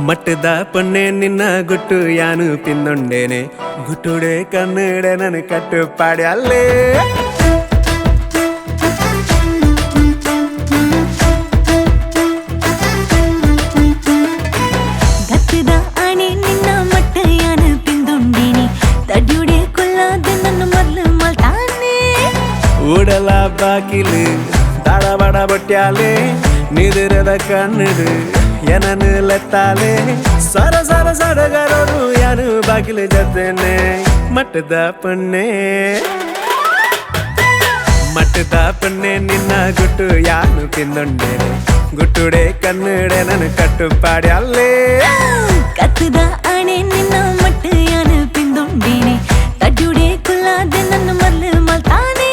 ಮಟ್ಟದ ಪೊನ್ನೆ ನಿನ್ನ ಗುಟ್ಟು ಯಾನು ತಿನ್ನೊಂಡೇನೆ ಗುಟ್ಟುಡೆ ಕನ್ನಡ ನನ್ನ ಕಟ್ಟು ಪಾಡಿ ಅಲ್ಲೇ. ಗತ್ತದ ಆಣೆ ನಿನ್ನ ಮಟ್ಟ ಯಾನು ತಿಂದುಂಡೇನೆ ತಡ್ಯುಡೆ ಕೊಲ್ಲಾದ ನನ್ನ ಮರ್ಲು ಮಲ್ತಾನೆ. ಉಡಲ ಬಾಕಿಲು ದಾಡ ಬಡ ಬಟ್ಯಾಲೆ ನಿದಿರದ ಕನ್ನಡು ಏನನು ಲೆತ್ತಾಲೆ ಸರ ಸರ ಸಡಗರರು ಯಾನು ಬಾಗಿಲು ಜೊತೆನೆ. ಮಟ್ಟದ ಪೊನ್ನೆ ಮಟ್ಟದ ಪೊನ್ನೆ ನಿನ್ನ ಗುಟ್ಟು ಯಾನು ತಿಂದೊಂಡೇನೆ ಗುಟ್ಟುಡೆ ಕನ್ನಡ ನನ್ನ ಕಟ್ಟು ಪಾಡಿ ಅಲ್ಲೇ. ಕತ್ತದ ಆಣೆ ನಿನ್ನ ಮಟ್ಟ ಯಾನು ತಿಂದುಂಡೇನೆ ತಡ್ಯುಡೆ ಕೊಲ್ಲಾದ ನನ್ನ ಮರ್ಲು ಮಲ್ತಾನೆ.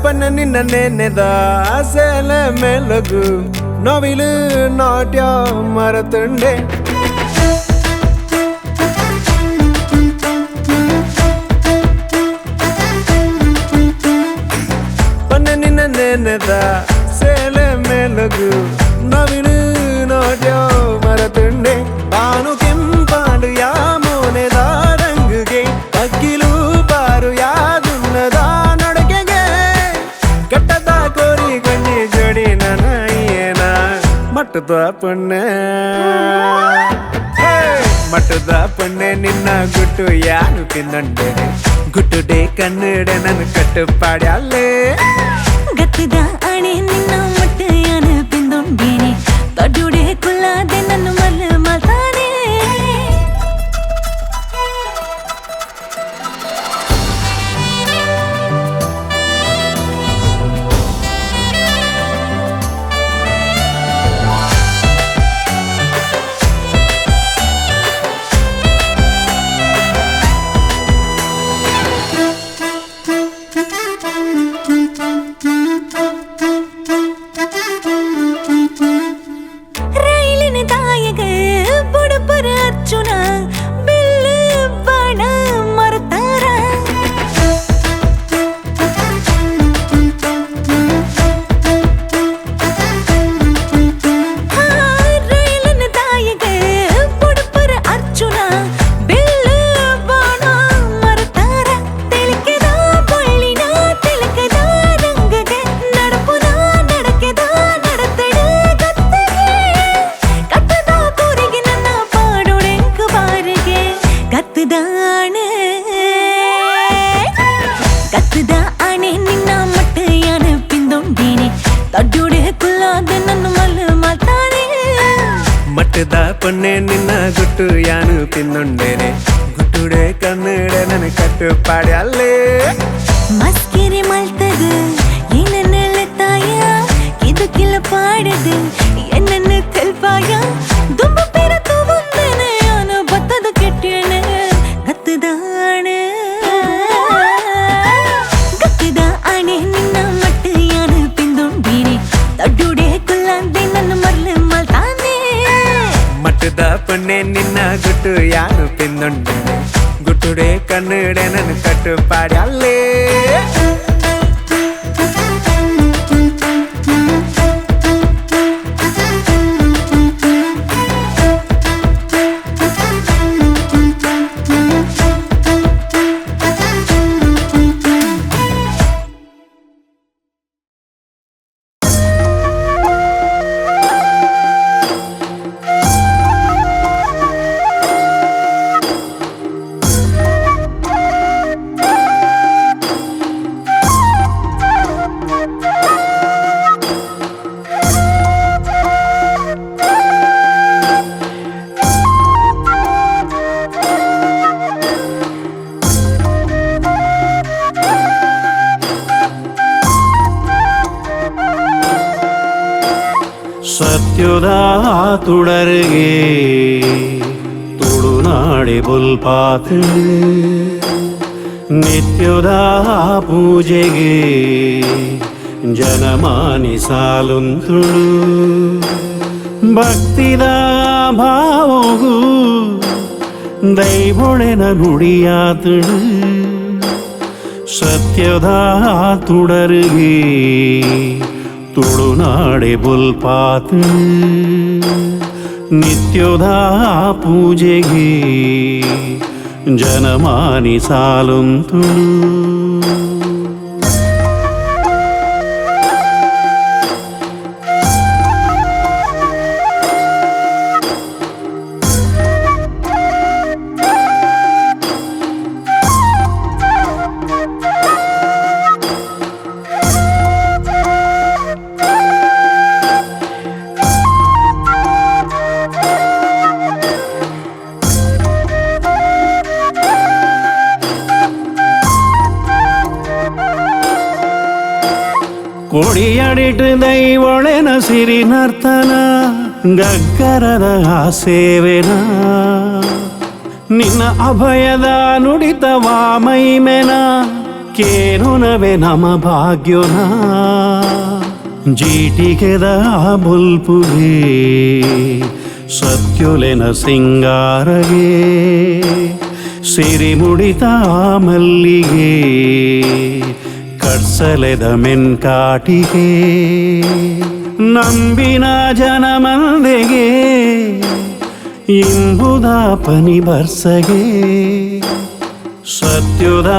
ಪನ್ನ ನಿನ್ನ ನೆನೆದ ಸೇಲೆ ಮೇಲಗು ನೋವಿಲು ನಾಟ್ಯ ಮರತುಂಡೆ. ಪನ್ನ ನಿನ್ನ ನೆನೆದ ಸೇಲೆ ಮೇಲಗು ನವಿಲು ನಾಟ್ಯ ಮರತುಂಡೆ. ಬಾನು ಕೆಂಪಾಡು ಯಾ ಮೋನೆದ ರಂಗುಗೆ ಅಕ್ಕಿಲು ಬಾರು ಯಾದುನ್ನದ ನಡಕೆಗೆ ಕಟ್ಟದ ಕೋರಿ ಕೊಂಡಿ ಜೋಡಿ ನನಯ್ಯನ. ಮಟ್ಟದ ಪೊನ್ನೆ ಮಟ್ಟದ ಪೊನ್ನೆ ನಿನ್ನ ಗುಟ್ಟು ಯಾನು ತಿನ್ನೊಂಡೇನೆ ಗುಟ್ಟುಡೆ ಕನ್ನಡ ನನ್ನ ಕಟ್ಟು ಪಾಡಿ ಅಲ್ಲೇ. ಗತ್ತದ ಆಣೆ ನಿನ್ನ ಮಟ್ಟ ಯಾನು ತಿಂದುಂಡೇನೆ ತಡ್ಯುಡೆ ಕೊಲ್ಲಾದೆ ನನ್ನ ಮರ್ಲು ಮಲ್ತಾನೆ. ರೈಲಿನ ತಾಯಗ ಬುಡಪರ ಅರ್ಜುನ ಬಿಲ್ಲು ಬಾಣ ಮರತಾರ. ರೈಲಿನ ತಾಯಗ ಬುಡಪರ ಅರ್ಜುನ ಬಿಲ್ಲು ಬಾಣ ಮರತಾರ. ತೆಲಕದ ಪೊಳ್ಳಿನ ತೆಲಕದ ರಂಗಗೆ ನಡಪುನ ನಡಕೆದ ನಡತಡ ಗತ್ತಗೆ ಕಟ್ಟದ ಕೂರಿಗೆ ನನ್ನ ಪಾಡೊಡೆಂಕು ಬಾರಿಗೆ. ಕತ್ತದ ಆಣೆ ಕತ್ತದ ಆಣೆ ನಿನ್ನ ಮಟ್ಟ ಯಾನು ಪಿಂದೊಂಡೇನೆ ತಡ್ಯುಡೆ ಕುಲ್ಲಾದ ನನ್ನ ಮಲ್ಲು ಮಲ್ತಾನೆ. ಮಟ್ಟದ ಪೊನ್ನೆ ನಿನ್ನ ಗುಟ್ಟು ಯಾನು ತಿನ್ನೊಂಡೇನೆ ಗುಟ್ಟುಡೆ ಕನ್ನಡ ನನ್ನ ಕಟ್ಟು ಪಾಡಿ ಅಲ್ಲೇ. ಮಸ್ಕಿರಿ ಮಲ್ತದು ಏನನ್ನೆಲ್ಲ ತಾಯ ಇದಕ್ಕೆಲ್ಲ ಪಾಡದು ಏನನ್ನು ತೆಲ್ಪಾಯ ದುಂಬು ಪೆರ ತೂವಂದನೆ ಯಾನು ಬತ್ತದ ಕೆಟ್ಟಣೆ. ಗತ್ತದ ಆಣೆ ಗತ್ತದ ಆಣೆ ನಿನ್ನ ಮಟ್ಟ ಯಾನು ತಿಂದುಂಡೇನೆ ತಡ್ಡುಡೆ ಕುಲ್ಲಾಂದೆ ನನ್ನ ಮರ್ಲು ಮಲ್ತಾನೆ. ಮಟ್ಟದ ಪೊನ್ನೆ ನಿನ್ನ ಗುಟ್ಟು ಯಾನು ತಿನ್ನೊಂಡೇನೆ ಗುಟ್ಟುಡೆ ಕನ್ನಡ ನನ್ನ ಕಟ್ಟು ಪಾಡಿ ಅಲ್ಲೇ. ಸತ್ಯದ ತುಡರಿಗೆ ತುಳುನಾಡೆ ಬುಲ್ಪಾತ್ ನಿತ್ಯದ ಪೂಜೆಗೆ ಜನಮಾನಿ ಸಾಲುಂತುಳು ಭಕ್ತಿದ ಭಾವಗೂ ದೈವೊಳೆನ ನುಡಿಯಾತಳು ಸತ್ಯದ ತುಡರಿಗೆ ತುಳುನಾಡೆ ಬುಲ್ಪಾತ್ ನಿತ್ಯದ ಪೂಜೆಗೆ ಜನಮಾನಿ ಸಾಲುಂತುಳು. ಕೊಡಿಯಡಿಟ್ಟು ದೈವೊಳೆನ ಸಿರಿ ನರ್ತನ ಗಗ್ಗರದ ಆ ಸೇವೆನ ನಿನ್ನ ಅಭಯದ ನುಡಿತವಾ ಮೈಮೆನ ಕೇನುನವೆ ನಮ ಭಾಗ್ಯೋನ ಜೀಟಿಗೆದ ಬುಲ್ಪುಗೆ ಸತ್ಯುಲೆನ ಸಿಂಗಾರಗೆ ಸಿರಿಮುಡಿತ ಮಲ್ಲಿಗೆ ಕಡ್ಸಲೆದ ಮೆನ್ಕಾಟಿಗೆ ನಂಬಿನ ಜನಮಂದೆಗೆ ಇಂಬುದ ಪನಿ ಬರ್ಸಗೆ ಸತ್ಯುದ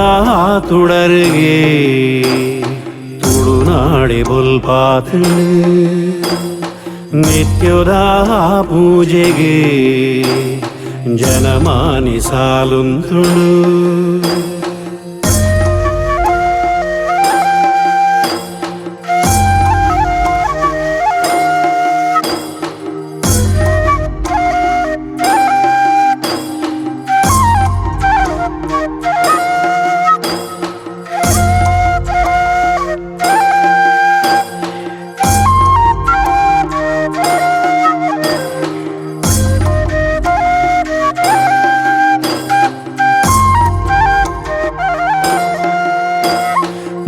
ತುಡರಿಗೆ ತುಳುನಾಡೆ ಬುಲ್ಪಾತ್ ನಿತ್ಯದ ಪೂಜೆಗೆ ಜನಮಾನಿ ಸಾಲುಂತುಳು.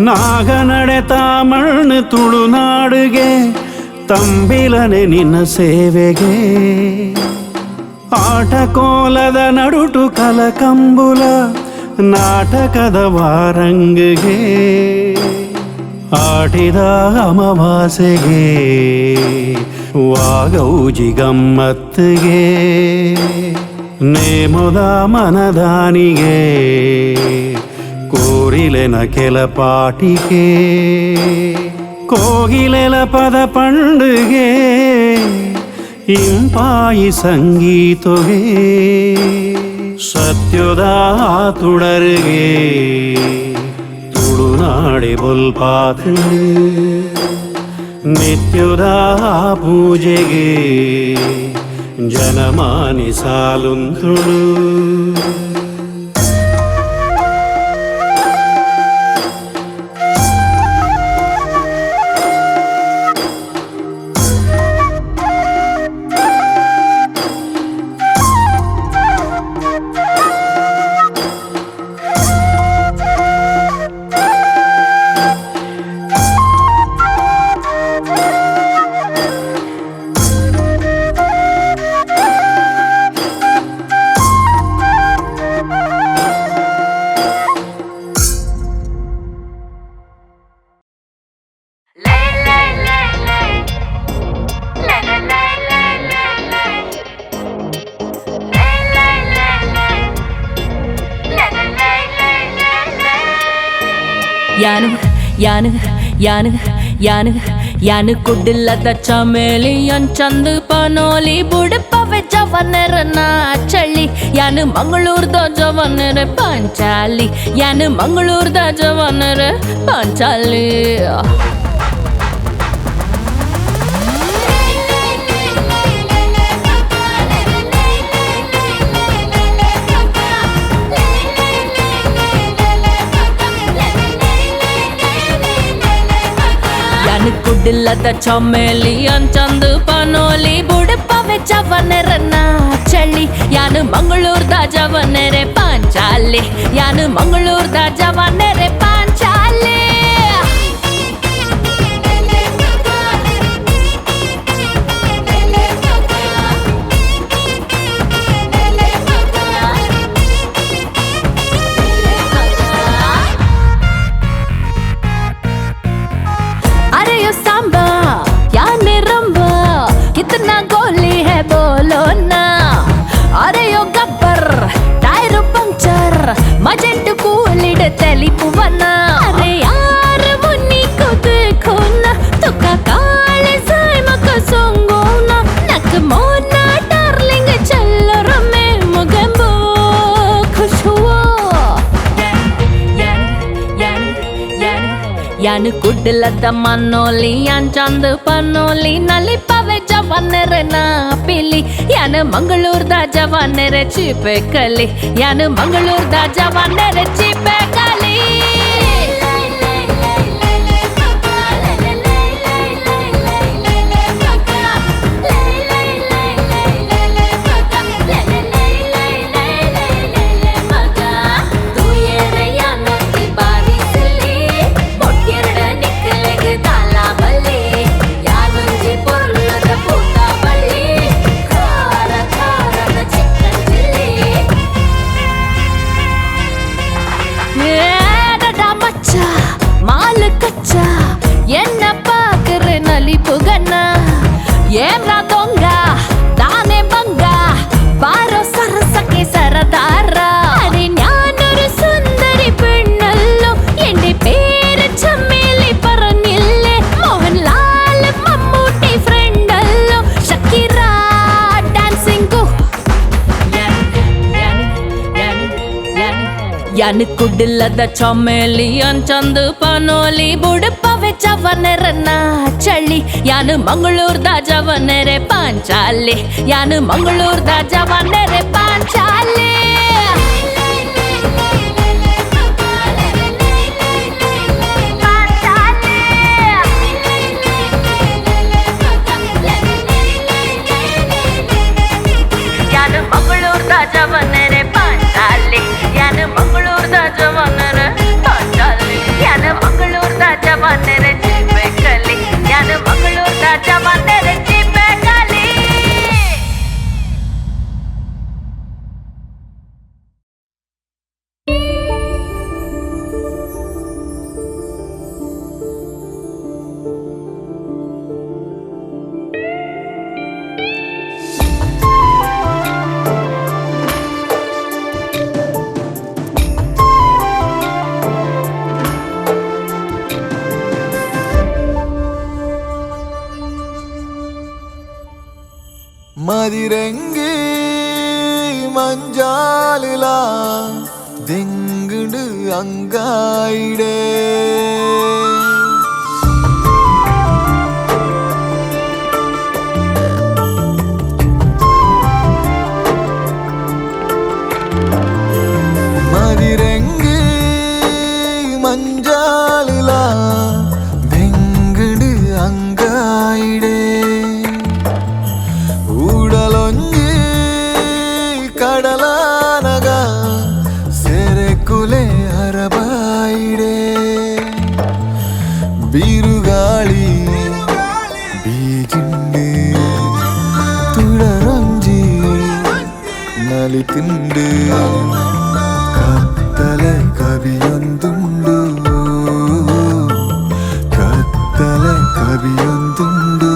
ನಾಗನಡೆ ತಾಮಣ್ಣು ತುಳುನಾಡುಗೆ ತಂಬಿಲನೆ ನಿನ್ನ ಸೇವೆಗೆ ಆಟಕೋಲದ ನಡುಟು ಕಲಕಂಬುಲ ನಾಟಕದ ವಾರಂಗಿಗೆ ಆಟಿದ ಅಮಾವಾಸೆಗೆ ವಾಗೌಜಿ ಗಮ್ಮತ್ತಿಗೆ ನೇಮುದ ಮನದಾನಿಗೆ ಕೋರಿಲೆನ ಕೆಲ ಪಾಟಿಗೆ ಕೋಗಿಲೆಲ ಪದ ಪಂಡುಗೆ ಇಂಪಾಯಿ ಸಂಗೀತವೇ ಸತ್ಯದ ತುಡರಿಗೆ ತುಳುನಾಡೆ ಬುಲ್ಪಾತ್ ನಿತ್ಯದ ಪೂಜೆಗೆ ಜನಮಾನಿ ಸಾಲುಂತುಳು. ಯಾನು ಯಾನು ಯಾನು ಯಾನು ಯಾನು ಕುಡ್ಡಿಲ್ಲದ ಚಮೇಲಿ ಚಂದು ಪನೋಲಿ ಬುಡಪವೆ ಜವನರ ನಾಚಳಿ ಯಾನು ಮಂಗಳೂರ್ದ ಜವನರ ಪಾಂಚಾಲಿ ಯಾನು ಮಂಗಳೂರ್ದ ಜವನರ ಪಾಂಚಾಲಿ. ಕುಡ್ಡಿಲ್ಲದ ಕುಡ್ಲದ ಚಮೇಲಿ ಅಂಚಂದು ಪನೋಲಿ ಬುಡುಪವೆ ಜವನರನ್ನ ಚಳಿ ಯಾನು ಮಂಗಳೂರ್ದ ಜವನರೆ ಪಾಂಚಾಲಿ ಯಾನು ಮಂಗಳೂರ್ದ ಜವನರೆ ಪಾಂಚಾಲಿ. अरे यो सांबा याने रंबा कितना गोली है बोलो ना। अरे यो गब्बर टायर पंचर मजेंट कूलिड तेलिपुवना। अरे यार मुन्नी को देखो ना तुका काले साइमक सोंगो ना नक मोना डार्लिंग चलो रमे मुगंबो खुश हुआ। ಯಾನು ಕುಡ್ಲದ ಮನ್ನೋಲಿ ಯಾನ್ ಚಂದ ಪನ್ನೋಲಿ ನಲಿಪವೆ ಜವನರ ನಾ ಪಿಲಿ ಯಾನು ಮಂಗಳೂರ್ದ ಜವನರ ಚೀಪೆ ಕಲಿ ಯಾನು ಮಂಗಳೂರ್ದ ಜವನರ ಚೀಪೆ ಕಲಿ. மாலு கச்சா என்ன பாக்குற நலி புகண்ணா ஏம்ரா தொங்கா தானே பங்கா பாரோ சரசகே சரதாரா. அரே ஞானொரு சுந்தரி பெண்ணல்லோ എന്റെ പേര് ചമ്മേലി പറഞ്ഞില്ലേ മോഹൻലാൽ മമ്മൂട്ടി ഫ്രണ്ടല്ലോ ഷക്കീറ ഡാൻസിംഗു. ಯಾನು ಕುಡ್ಲದ ಚಮೇಲಿ ಅಂಚಂದು ಪನೋಲಿ ಬುಡುಪವೆ ಜವನರನ್ನ ಚಳಿ ಯಾನು ಮಂಗಳೂರ್ದ ಜವನರೆ ಪಾಂಚಾಲಿ ಯಾನು ಮಂಗಳೂರ್ದ ಜವನರೆ ಪಾಂಚಾಲಿ. ಯಾನು ಮಂಗಳೂರ್ದ ಜವನರೆ ಪಾಂಚಾಲಿ ಯಾನು ಮಂಗಳೂರ್ದ ಜವನರ ಪಾಂಚಾಲಿ ಯಾನು ಮಂಗಳೂರ್ದ ಜವನರ ಚೀಪೆ ಕಲಿ ಯಾನು ಮಂಗಳೂರ್ದ ಜವನರ ಚೀಪೆ ಕಲಿ. மதிரங்கி மஞ்சாலுலா திங்குண்டு அங்காயிடே. மதிரங்கி மஞ்சாலுலா திங்குண்டு அங்காயிடே. உடலொஞ்சி கடலானக செರೆಕುಲೆ ಅರಬಾಯಿಡೆ. ಬೀರುಗಾಳಿ ಬೀಜಿಂಡು ತುಡರೊಂಜಿ ನಲಿತಿಂಡು ಕತ್ತಲ ಕವಿಯೊಂದುಂಡು ಕತ್ತಲ ಕವಿಯೊಂದುಂಡು.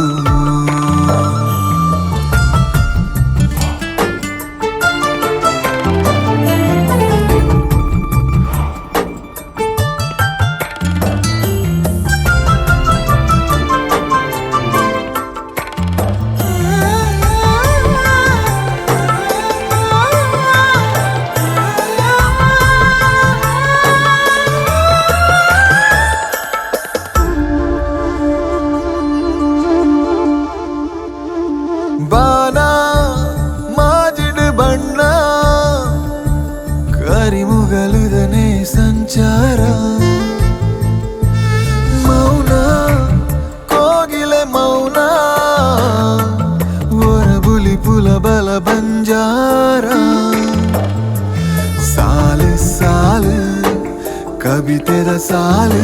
ಕವಿತೆದ ಸಾಲು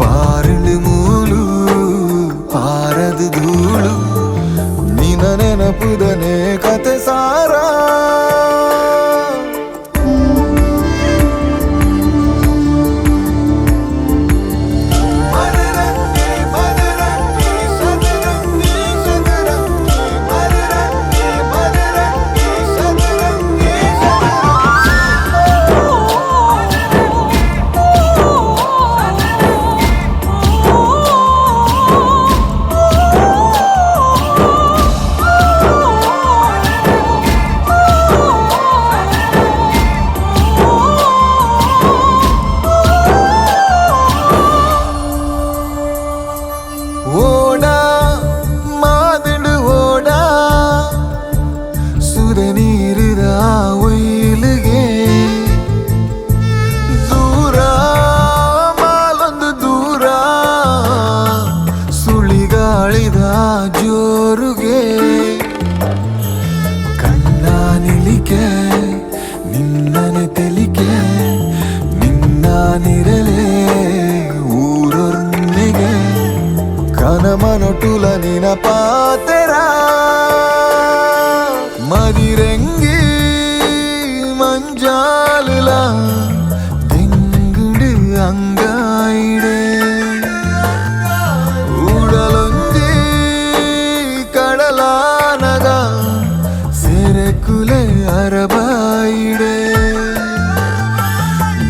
ಪಾರಳು ಮೂಲು ಪಾರದು ಧೂಳು ನಿನ ನೆನಪುದನೆ ಕತೆ ಸಾರ. ಓಡಾ ಮಾದಡು ಓಡಾ ಸುರ ನೀರಿದ ಒಯ್ಲಿಗೆ ದೂರ ಮಾಲೊಂದು ದೂರ ಸುಳಿಗಾಳಿದ ಜೋರುಗೆ ಕಣ್ಣ ನಿಲಿಕೆ ನಿನ್ನನೆ ತೆಲಿಕೆ ನಿನ್ನ ನಿರಲೆ ಊರೊರ್ನಿಗೆ ಕನಮನೊಟುಲ ನಿನ ಪಾತೆರ ಮದಿರೆಂಗಿ ಮಂಜಾಲುಲ ದೆಂಗುಡು ಅಂಗಾಯಿಡೆ ಉಡಲೊಂಜಿ ಕಡಲಾನಗ ಸೆರೆಕುಲೆ ಅರಬಾಯಿಡೆ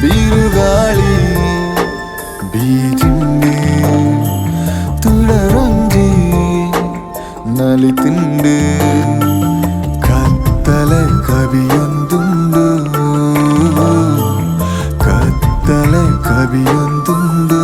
ಬಿರುಗಾಳಿ ಬೀಜಿಂಡಿ ತುಡರೊಂಜಿ ನಲಿತಿಂಡು ಕತ್ತಲೆ ಕವಿಯೊಂದುಂಡು ಕತ್ತಲೆ ಕವಿಯೊಂದುಂಡು.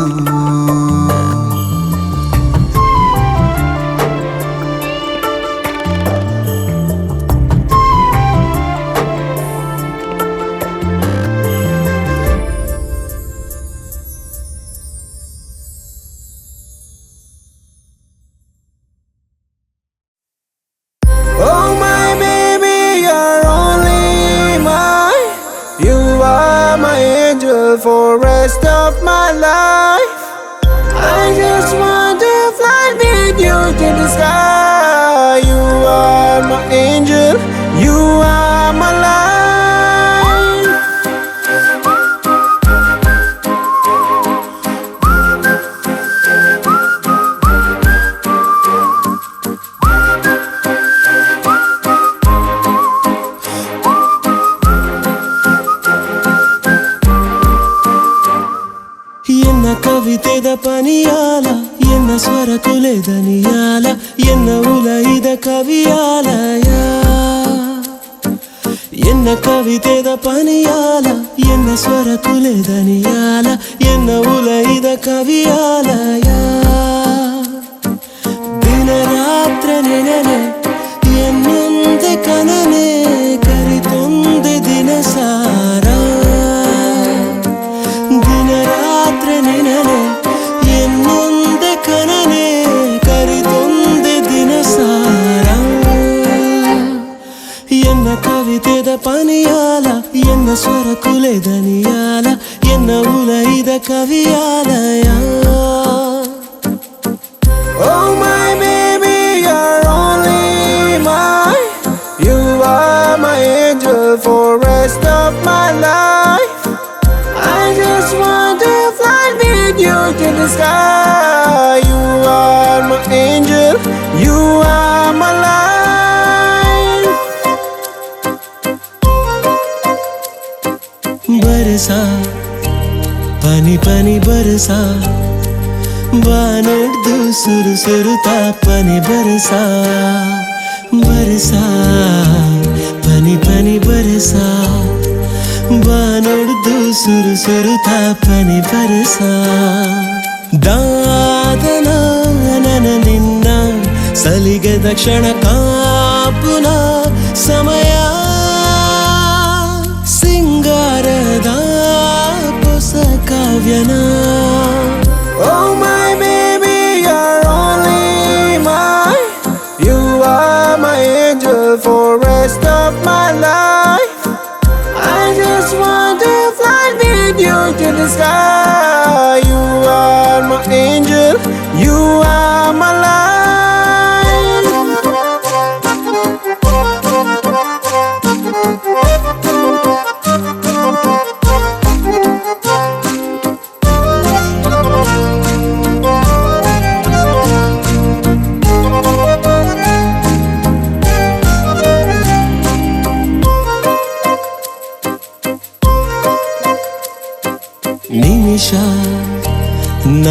Oh my baby, you're only mine. You are my angel for rest of my life. I just want to fly with you to the sky. You are my angel, you are my life. ಎನ್ನ ಕವಿತೆದ ಪನಿಯಾಲ ಎನ್ನ ಸ್ವರ ಕುಲೆದನಿಯಾಲ ಎನ್ನ ಉಲೈದ ಕವಿಯಾಲಯ ಎನ್ನ ಕವಿತೆದ ಪನಿಯಾಲ ಎನ್ನ ಸ್ವರ ಕುಲೆದನಿಯಾಲ ಎನ್ನ ಉಲೈದ ಕವಿಯಾಲಯ ದಿನ ರಾತ್ರಿ ನೆನನೆ ಎನ್ನೊಂದೆ ಕನನೆ ಕರಿತೊಂದೆ ದಿನ ಸಾರ ದಿನ ರಾತ್ರಿ ನೆನನೆ ಎನ್ನೊಂದೆ ಕನನೆ ಕರಿತೊಂದೆ ದಿನ ಸಾರ ಎನ್ನ ಕವಿತೆದ ಪನಿಯಾಲ ಎನ್ನ ಸ್ವರ ಕುಲೆದನಿಯಾಲ ಎನ್ನ ಉಲೈದ ಕವಿಯಾಲಯ. Oh my baby, you're only mine. You are my angel for rest of my life. I just want to fly with you to the sky. You are my angel, you are my life. ಬರಸಾ ಪನಿ ಪನಿ ಬರಸಾ ಬಾನೊಡ್ದು ಸುರು ಸುರುತಾ ಪನಿ ಬರಸಾ ಬರಸಾ ಪನಿ ಪನಿ ಬರಸಾ ಬಾನೊಡ್ದು ಸುರು ಸುರುತಾ ಪನಿ ಬರಸಾ ದಾದನ ನನ ನಿನ್ನ ಸಲಿಗೆದ ಕ್ಷಣ ಕಾಪುನ ಸಮಯ ಸಿಂಗಾರದ ಹೊಸ ಕಾವ್ಯನ. Oh my baby, you're only mine. You are my angel for rest of my life. I just want to fly with you to the sky.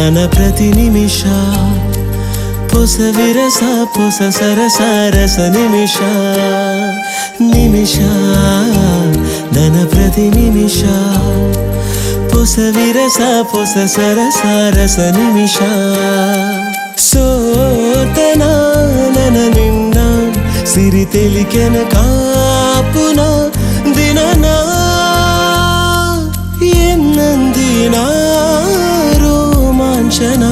ನನ ಪ್ರತಿ ನಿಮಿಷ ಪೊಸ ವಿರಸ ಪೊಸ ಸರಸ ರಸ ನಿಮಿಷ ನಿಮಿಷ ನನ ಪ್ರತಿ ನಿಮಿಷ ಪೊಸ ವಿರಸ ಪೊಸ ಸರಸ ರಸ ನಿಮಿಷ ಸೋತನ ನನ ನಿನ್ನ ಸಿರಿ ತೆಲಿಕೆನ ಕಾಪುನ ದಿನನ ಎನ್ನಂದಿನ ರೋಮಾಂಚನ.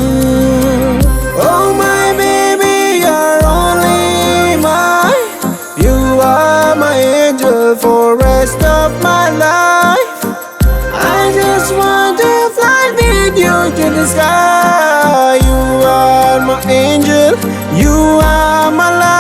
Oh my baby, you're only mine. You are my angel for rest of my life. I just want to fly with you to the sky. You are my angel, you are my life.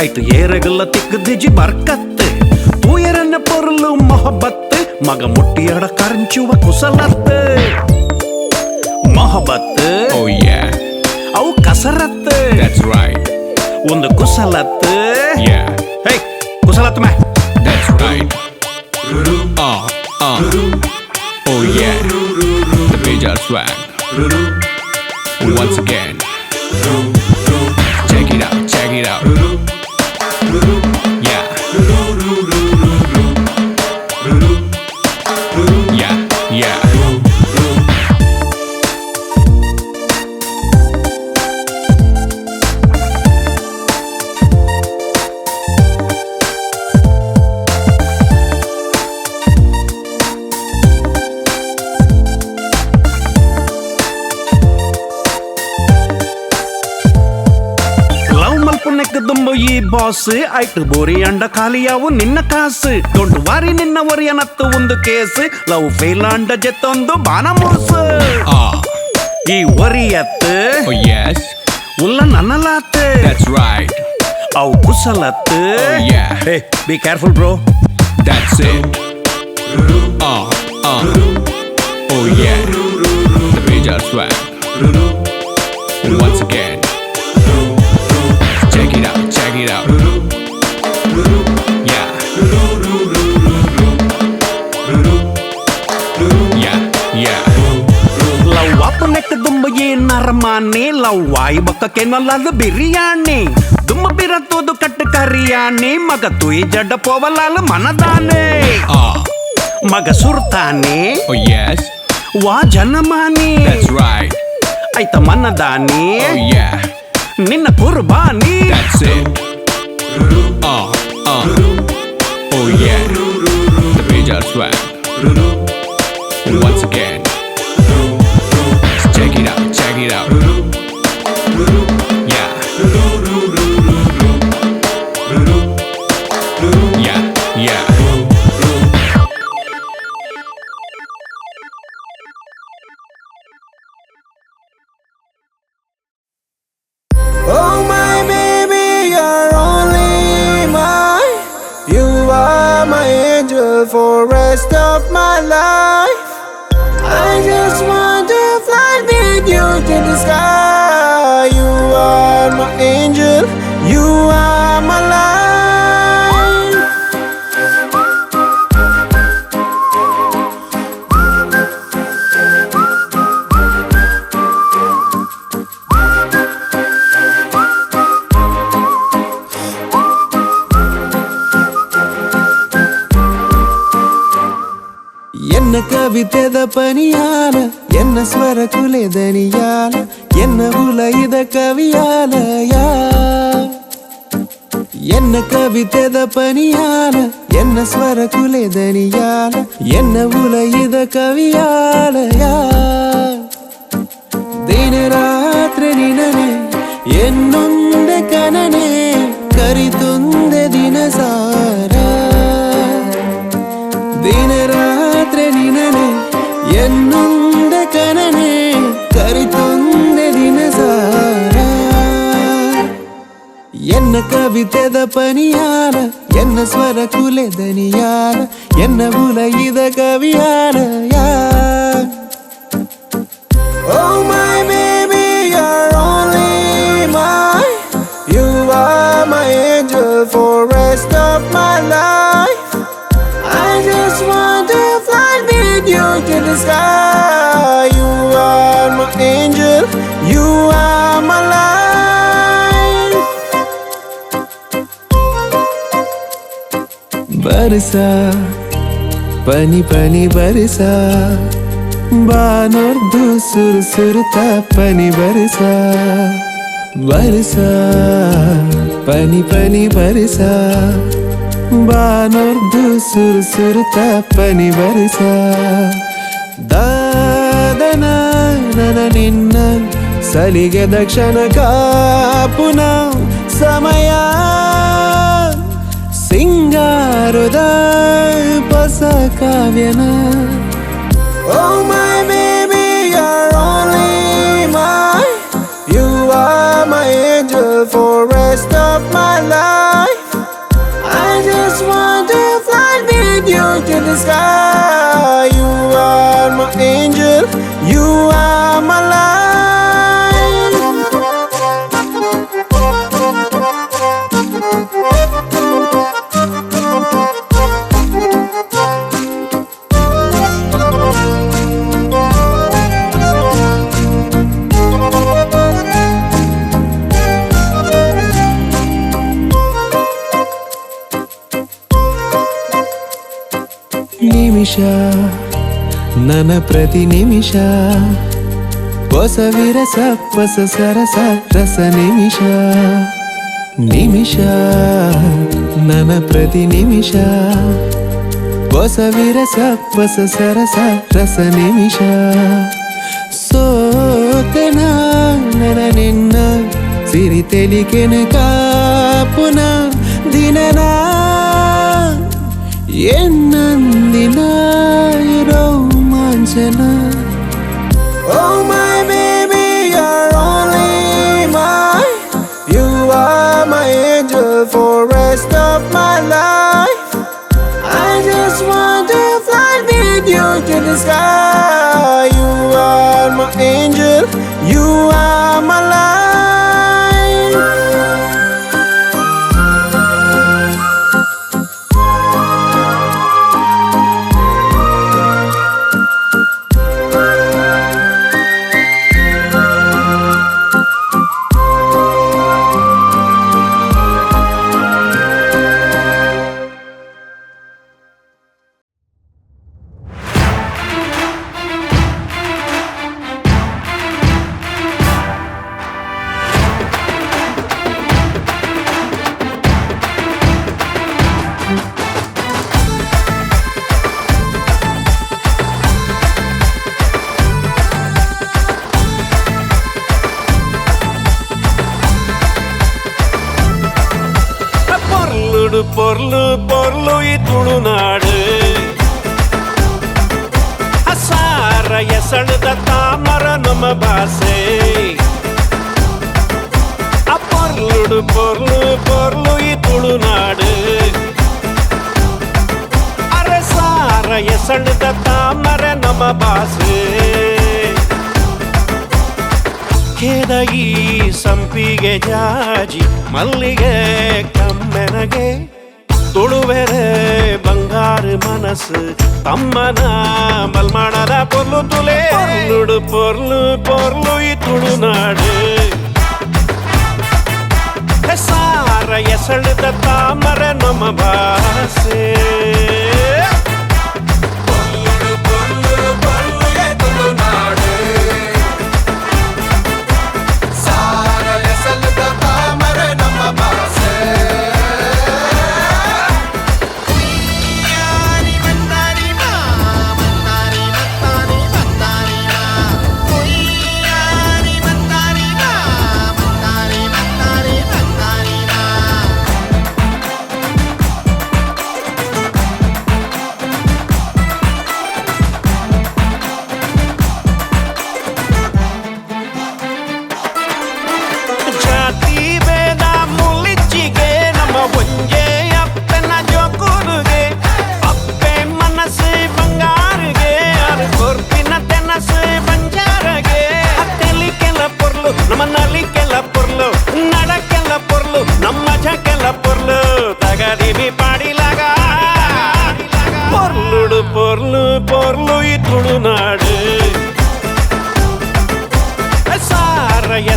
ಐತು ಏರಗಲ್ಲ ತಿಕ್ಕದಿಜಿ ಬರ್ಕತ್ತು ತೂಯರನ್ನ ಪೊರಲು ಮೊಹಬ್ಬತ್ತು ಮಗ ಮುಟ್ಟಿಯಡ ಕರಂಚುವ ಕುಸಲತ್ತು ಮೊಹಬ್ಬತ್ತು. Oh yeah, ಅವು ಕಸರತ್ತು. That's right. ಒಂದು ಕುಸಲತ್ತು. Yeah, hey ಕುಸಲತ್ತು May. That's right. Oh yeah, the Bejar swag. Once again. Check it out, check it out. Yeah. Yeah, yeah. Love ಮಲ್ಪುನೆಕ್ ದುಂಬು ಈ boss ಐಟ್ ಬೋರಿ ಅಂಡ ಖಾಲಿಯಾವು ನಿನ್ನ ಕಾಸು. ದೊಡ್ಡ ವಾರಿ ನಿನ್ನ ಒರಿಯನತ್ತು ಒಂದು ಕೇಸ್ ಲವ್ ಫೇಲ್ ಅಂಡ ಜೆತ್ತೊಂದು ಬಾನ ಮುರುಸು. ಈ ಒರಿಯತ್ತು. Oh yes, ಉಲ್ಲ ನನ್ನಲಾತ್. That's right. ಅವು ಕುಸಲತ್ತು. Oh yeah. Hey, be careful bro. That's it. Oh yeah, the Bejar swag. Once again. Check it out, check it out. Yeah. Yeah, yeah. Love ಆಪನೆಕ್ ದುಂಬ ಈ ನರಮಾನಿ love Y ಬೊಕ್ಕ ಕೆನಲದು ಬಿರಿಯಾನಿ ದುಂಬ ಬಿರತೋದು ಕಟ್ಟು ಕರಿಯಾನಿ ಮಗ ತುಯಿ ಜಡ್ಡ ಪೋವಲಾಲ ಮನದಾನೆ ಮಗ ಸುರ್ತಾನೆ. Oh yes, ವಾ ಜನಮಾನಿ. That's right. ಐತ ಮನದಾನಿ. Oh yeah, ನಿನ್ನ ಕುರ್ಬಾನಿ. That's it. Oh yeah, the Bejar swag. Once again. Check it out, check it out. Yeah. Yeah, yeah. Oh my baby, you're only mine. You are my angel for rest of my life. I just want to fly with you to the sky. You are my angel, you are my life. ಎನ್ನ ಕವಿತೆದ ಪನಿಯಾಲ ಎನ್ನ ಸ್ವರ ಕುಲೆದನಿಯಾಲ ಎನ್ನ ಉಲೈದ ಕವಿಯಾಲಯ ಎನ್ನ ಕವಿತೆದ ಪನಿಯಾಲ ಎನ್ನ ಸ್ವರ ಕುಲೆದನಿಯಾಲ ಎನ್ನ ಉಲೈದ ಕವಿಯಾಲಯ. ದಿನ ರಾತ್ರಿ ನಿನನೆ ಎನ್ನೊಂದೆ ಕನನೆ ಕರಿತೊಂದೆ ದಿನ ಸಾರ. ದಿನ ರಾತ್ರಿ ನಿನನೆ ಎನ್ನೊಂದೆ ಕನನೆ ಕರಿತೊಂದೆ ದಿನ ಸಾರ. ಎನ್ನ ಕವಿತೆದ ಪನಿಯಾಲ ಎನ್ನ ಸ್ವರ ಕುಲೆ ದನಿಯಾಲ ಎನ್ನ ಉಲಯಿದ ಕವಿಯಾಲ ಯಾ. Oh my baby, you're only mine. You are my angel for rest of my life. I just want to fly with you to the sky. You are my angel, you are my life. ಬರಸಾ ಪನಿ ಪನಿ ಬರಸಾ ಬಾನೊರ್ದು ಸುರು ಸುರುತ ಪನಿ ಬರಸಾ. ಬರಸಾ ಪನಿ ಪನಿ ಬರಸಾ ಬಾನೊರ್ದು ಸುರು ಸುರುತ ಪನಿ ಬರಸಾ. ದಾದನ ನನ ನಿನ್ನ ಸಲಿಗೆ ದಕ್ಷಿಣ ಕಾಪುನ ಸಮಯ ಸಿಂಗಾರದ ಹೊಸ ಕಾವ್ಯನ. Oh my baby, you're only mine. You are my angel for rest of my life. I just want to fly with you to the sky. You are my angel, you are my life. ನಿಮಿಷ ನನ್ನ ಪ್ರತಿ ನಿಮಿಷ ಹೊಸ ವಿರಸ ಹೊಸ ಸರಸ ರಸ ನಿಮಿಷ. ನಿಮಿಷ ನನ್ನ ಪ್ರತಿ ನಿಮಿಷ ಹೊಸ ವಿರಸ ಹೊಸ ಸರಸ ರಸ ನಿಮಿಷ. ಸೋತೆನ ನನ್ನ ನಿನ್ನ ಸಿರಿ ತೆಲಿಕೆನ ಕಾಪುನ ದಿನನ ಎನ್ನಂದಿನ ರೋಮಾಂಚನ. Oh my baby, you're only mine. You are my angel for rest of my life. I just want to fly with you to the sky. You are my angel, you are my life. ಪೊರ್ಲುಡು ಪೊರ್ಲು ಪೊರ್ಲು ಈ ತುಳುನಾಡು ಅಸಾರ ಎಸಣದ ತಾಮರ ನಮ್ಮ ಭಾಷೆ. ಆ ಪೊರ್ಲುಡು ಪೊರ್ಲು ಪೊರ್ಲು ಈ ತುಳುನಾಡು ಅರಸಾರ ಎಸಣದ ತಾಮರ ನಮ್ಮ ಭಾಷೆ. ಕೇದಗಿ ಸಂಪಿಗೆ ಜಾಜಿ ಮಲ್ಲಿಗೆ ಕಮ್ಮೆನಗೆ ತುಳುವೆರೆ ಬಂಗಾರು ಮನಸ್ಸು ತಮ್ಮನ ಮಲ್ಮಾಣದ ಪೊರ್ಲು ತುಲೆ. ಪೊರ್ಲುಡು ಪೊರ್ಲು ಪೊರ್ಲು ಈ ತುಳುನಾಡು ಸಾರ ಎಸಳದ ತಾಮರ ನಮ್ಮ ಭಾಷೆ. Mantari,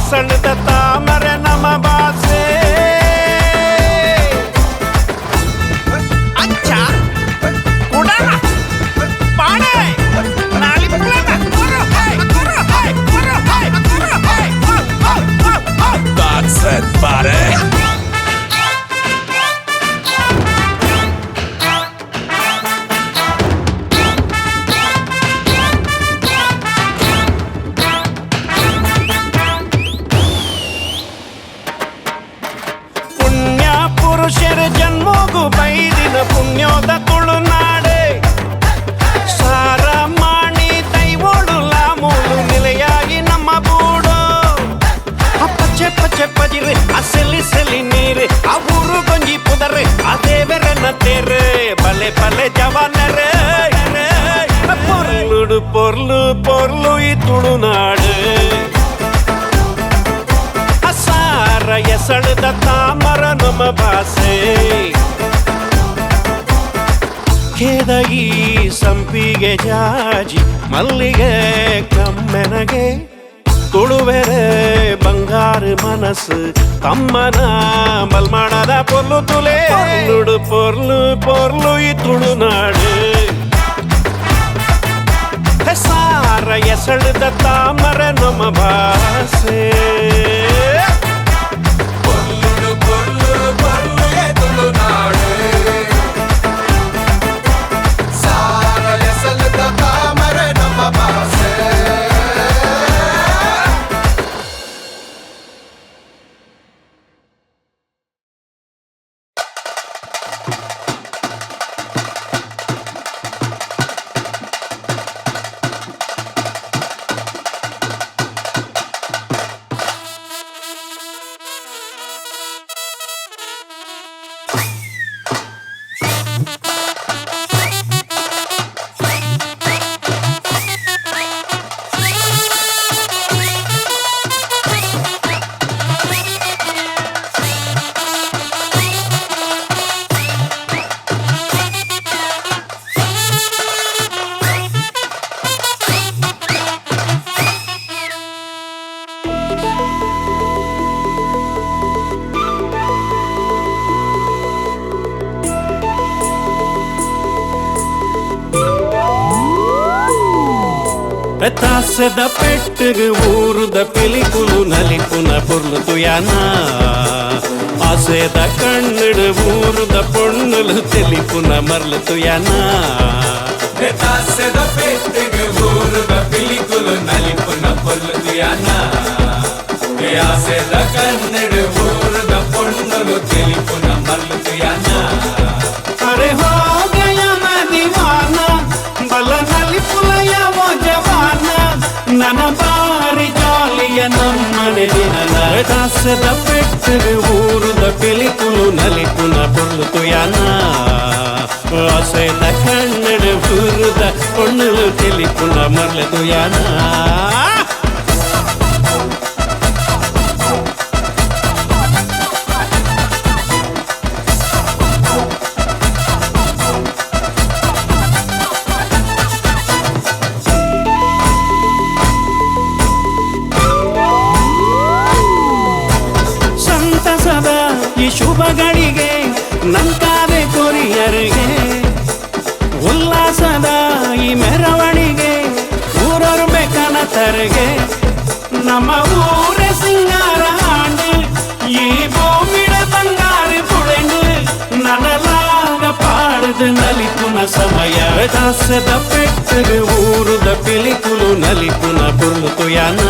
ಎಸಳದ ತಾಮರೆ ನಮ್ಮ ಬಾಸೆ. ಅಂಚ ಕುಡಲ ಪಾಡೆ ನಾಲಿಪುಲನ. That's it, buddy. ಪುಣ್ಯ ಪುರುಷರ ಜನ್ಮೋಗು ಬೈದಿನ ಪುಣ್ಯೋದ ತುಳುನಾಡೆ. ಸಾರ ಮಾಣಿ ದೈವೋಳು ಲಾಮೂಲು ನಿಲೆಯಾಗಿ ನಮ್ಮ ಬೂಡು. ಆ ಪಚ್ಚೆ ಪಚ್ಚೆ ಪಜಿರೆ ಆ ಸೆಲಿ ಸೆಲಿ ನೀರು ಆ ಊರು ಗೊಂಜಿ ಪುದರೆ ಆ ದೇವರನ್ನ ತೇರು ಬಲೆ ಬಲೆ ಜವಾನರೇ. ಪೊರ್ಲುಡು ಪೊರ್ಲು ಪೊರ್ಲು ಈ ತುಳುನಾಡು. ಸಾರ ಎಸಳದ ತಾಮರ ನಮ್ಮ ಭಾಷೆ. ಕೇದಗಿ ಸಂಪಿಗೆ ಜಾಜಿ ಮಲ್ಲಿಗೆ ಕಮ್ಮೆನಗೆ ತುಳುವೆರೆ ಬಂಗಾರು ಮನಸ್ಸು ತಮ್ಮನ ಮಲ್ಮಾಣದ ಪೊರ್ಲು ತುಲೆ. ಪೊರ್ಲುಡು ಪೊರ್ಲು ಪೊರ್ಲು ಈ ತುಳುನಾಡು. ಸಾರ ಎಸಳದ ತಾಮರ ನಮ್ಮ ಭಾಷೆ. ಪೊರ್ಲುಡು ಪೊರ್ಲು ಪೊರ್ಲು ಈ ತುಳುನಾಡು. ಸಾರ ಎಸಳದ ತಾಮರೆ ನಮ್ಮ ಭಾಷೆ. ತಾಸದ ಪೆಟ್ಟಿಗೆ ಊರುದ ಪಿಲಿಕುಲು ನಲಿಪುನ ಪೊರ್ಲು ತುಯಾನ. ಆಸೆದ ಕಣ್ಣಡು ಊರುದ ಪೊಣ್ಣುಲು ತೆಲಿಪುನ ಮರ್ಲು ತುಯಾನ. ತಾಸೆದ ಪೆಟ್ಟಿಗೆ ಊರುದ ಪಿಲಿಕುಲು ನಲಿಪುನ ಪೊರ್ಲು ತುಯಾನ. ಆಸೆದ ಕಣ್ಣಡು ಊರುದ ಪೊಣ್ಣುಲು ತೆಲಿಪುನ ಮರ್ಲು ತುಯಾನ. ಅರೆ ಹೋ ಗಯಾ ಮೈ ದಿವಾನ ಬಲ ನಲಿಪುಲಯ ಓ ಜವಾನ. ನನ್ನ ಬಾರಿ ಜಾಲಿಯ ನಮ್ಮನೆ ದಿನ. ದಾಸದ ಪೆಟ್ಟಿಗೆ ಊರುದ ಪಿಲಿಕುಲು ನಲಿಪುನ ಪೊರ್ಲು ತುಯಾನ. ಆಸೆದ ಕಣ್ಣಡು ಊರುದ ಪೊಣ್ಣುಲು ತೆಲಿಪುನ ಮರ್ಲು ತುಯಾನ. ಸಂತಸದ ಈ ಶುಭಗಳಿಗೆ ನಂಕಾದೆ ಕೊರಿಯರಿಗೆ. ಉಲ್ಲಾಸದ ಈ ಮೆರವಣಿಗೆ ಊರೊರ್ಮೆ ಕನತರಿಗೆ. ನಮ್ಮ ಊರ ಸಿಂಗಾರ ಆಂಡು ಈ ಭೂಮಿಡ ಬಂಗಾರ ಪುಳೆಂಡು ನನಲಾಗ ಪಾಡದು ನಲಿಪುನ ಸಮಯ. ದಾಸದ ಪೆಟ್ಟಿಗೆ ಊರುದ ಪಿಲಿಕುಲು ನಲಿಪುನ ಪೊರ್ಲು ತುಯಾನ.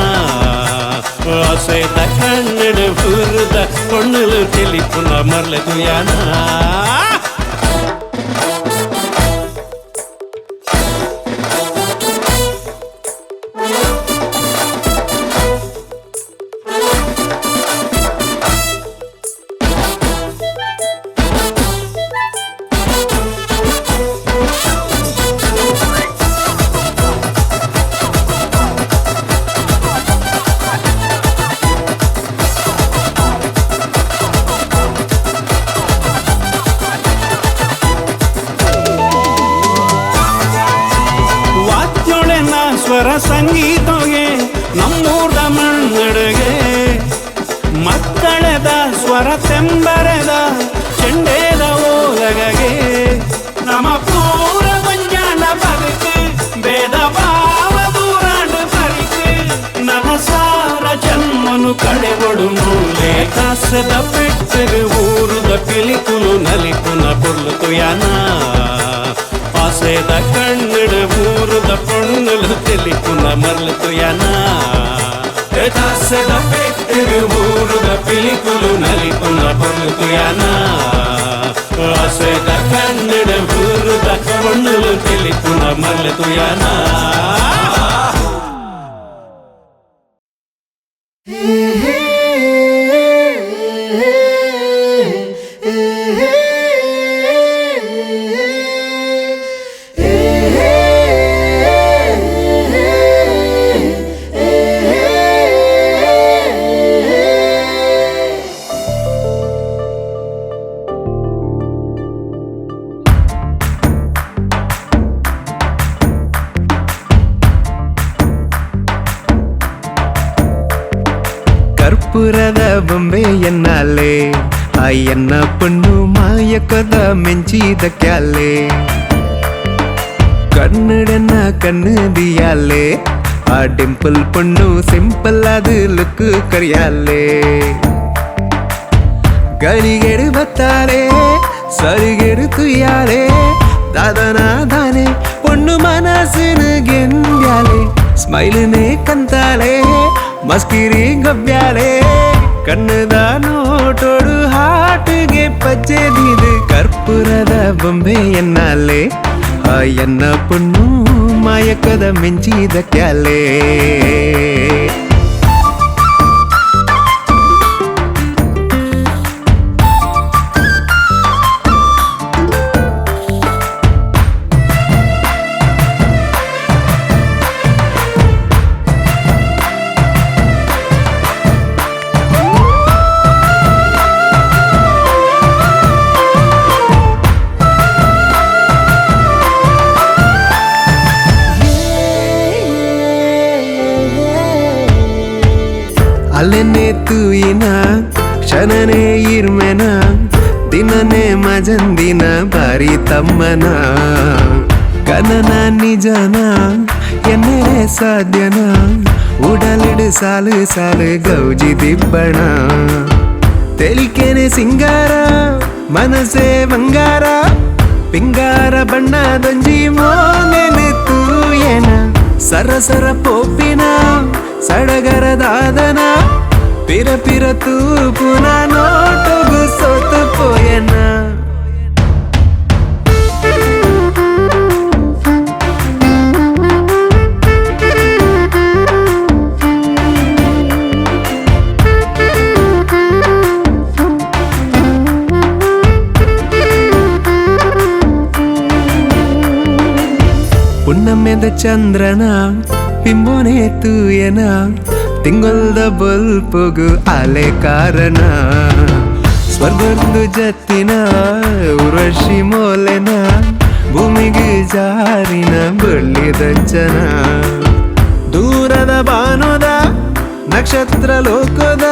ಆಸೆದ ಕಣ್ಣಡು ಊರುದ ಪೊಣ್ಣುಲು ತೆಲಿಪುನ ಮರ್ಲು ತುಯಾನ. ಸ್ವರ ಸಂಗೀತಗೆ ನಮ್ಮೂರ್ದ ಮಣ್ಣಡುಗೆ. ವರ ತೆಂಬರೆದ ಚೆಂಡೇದ ಓಲಗಗೆ ನಮ ಪೂರ ಮಂಜಾನ ಬದುಕು ಭೇದ ಭಾವ ದೂರಾಂಡು ಬರಿಕು ನನ ಸಾರ ಜನ್ಮನು ಕಡೆಗೊಡು ಮೂಲೆ ಕಾಸದ ಪೆಟ್ಟರು ಊರುದ ಪಿಲಿಕುಲು ನಲಿಪುನ ಪೊರ್ಲು ತುಯಾನ ಆಸೆದ ಕಣ್ಣುಡು ಊರುದ ಪೊಣ್ಣುಲು ತಿಳಿಪುನ ಮರ್ಲು ತುಯಾನ ಕಾಸದ ಪೆಟ್ಟರು ಊರುದ ಪಿಲಿಕುಲು ನಲಿಪುನ ಪೊರ್ಲು ತುಯಾನ ಆಸೆದ ಕಣ್ಣುಡು ಊರುದ ಪೊಣ್ಣುಲು ತಿಳಿಪುನ ಮರ್ಲು ತುಯಾನ. ಕರ್ಪೂರದ ಬೊಂಬೆ ಎನ್ನಾಲೆ ಆಯನ್ನ ಪಣ್ಣು ಮಾಯಕದ ಮೆಂಚಿದ ಕ್ಯಾಲೆ ಕನ್ನಡನ ಕಣ್ಣದಿಯಾಲೆ ಆ ಡಿಂಪಲ್ ಪಣ್ಣು ಸಿಂಪಲ್ ಅದು ಲುಕ್ ಕರಿಯಾಲೆ ಗರಿಗೆಡು ಬತ್ತಾರೆ ಸರಿಗೆಡು ತುಯ್ಯಾಲೆ ದಾದನ ದಾನೆ ಪೊಣ್ಣು ಮನಸ್ಸಿನ ಗೆಂದ್ಯಾಲೆ ಸ್ಮೈಲ್ನೇ ಕಂತಾಲೆ ಮಸ್ಕಿರಿ ಗಬ್ಬ್ಯಾಲೆ ಕಣ್ಣದ ನೋಟೋಡು ಹಾಟಿಗೆ ಪಚ್ಚೆದಿದು ಕರ್ಪೂರದ ಬೊಂಬೆ ಎನ್ನಾಲೆ ಆ ಎನ್ನ ಪೊಣ್ಣು ಮಾಯಕದ ಮಿಂಚಿದ ಕ್ಯಾಲೆ. ಅಲ್ಲೆನೆ ತೂಯಿನ ಕ್ಷಣನೇ ಇರ್ಮೆನ ದಿನನೇ ಮಜಂದಿನ ಬಾರಿ ತಮ್ಮನ ಕನನ ನಿಜನ ಎನ್ನೇ ಸಾಧ್ಯನ ಉಡಲಿಡು ಸಾಲು ಸಾಲು ಗೌಜಿ ದಿಬ್ಬಣ ತೆಲಿಕೆನೆ ಸಿಂಗಾರ ಮನಸೇ ಬಂಗಾರ ಪಿಂಗಾರ ಬಣ್ಣದೊಂಜಿ ಮೋನೆನೆ ತೂಯನ ಸರಸರ ಪೋಪಿನ ಸಡಗರದಾದನ ಪಿರ ಪಿರ ತೂಪುನ ನೋಟುಗು ಸೋತು ಪೋಯನ. ಪುಣ್ಣಮ್ಮೆದ ಚಂದ್ರನ ಪಿಂಬೋನೆ ತೂಯನ ತಿಂಗೊಲ್ದ ಬಲ್ಪುಗು ಆಲೆ ಕಾರಣ ಸ್ವರ್ಗದ್ದು ಜತ್ತಿನ ಉರ್ವಶಿ ಮೋಲೆನ ಭೂಮಿಗೆ ಜಾರಿನ ಬಳ್ಳಿದಂಚನ ದೂರದ ಬಾನುದ ನಕ್ಷತ್ರ ಲೋಕದ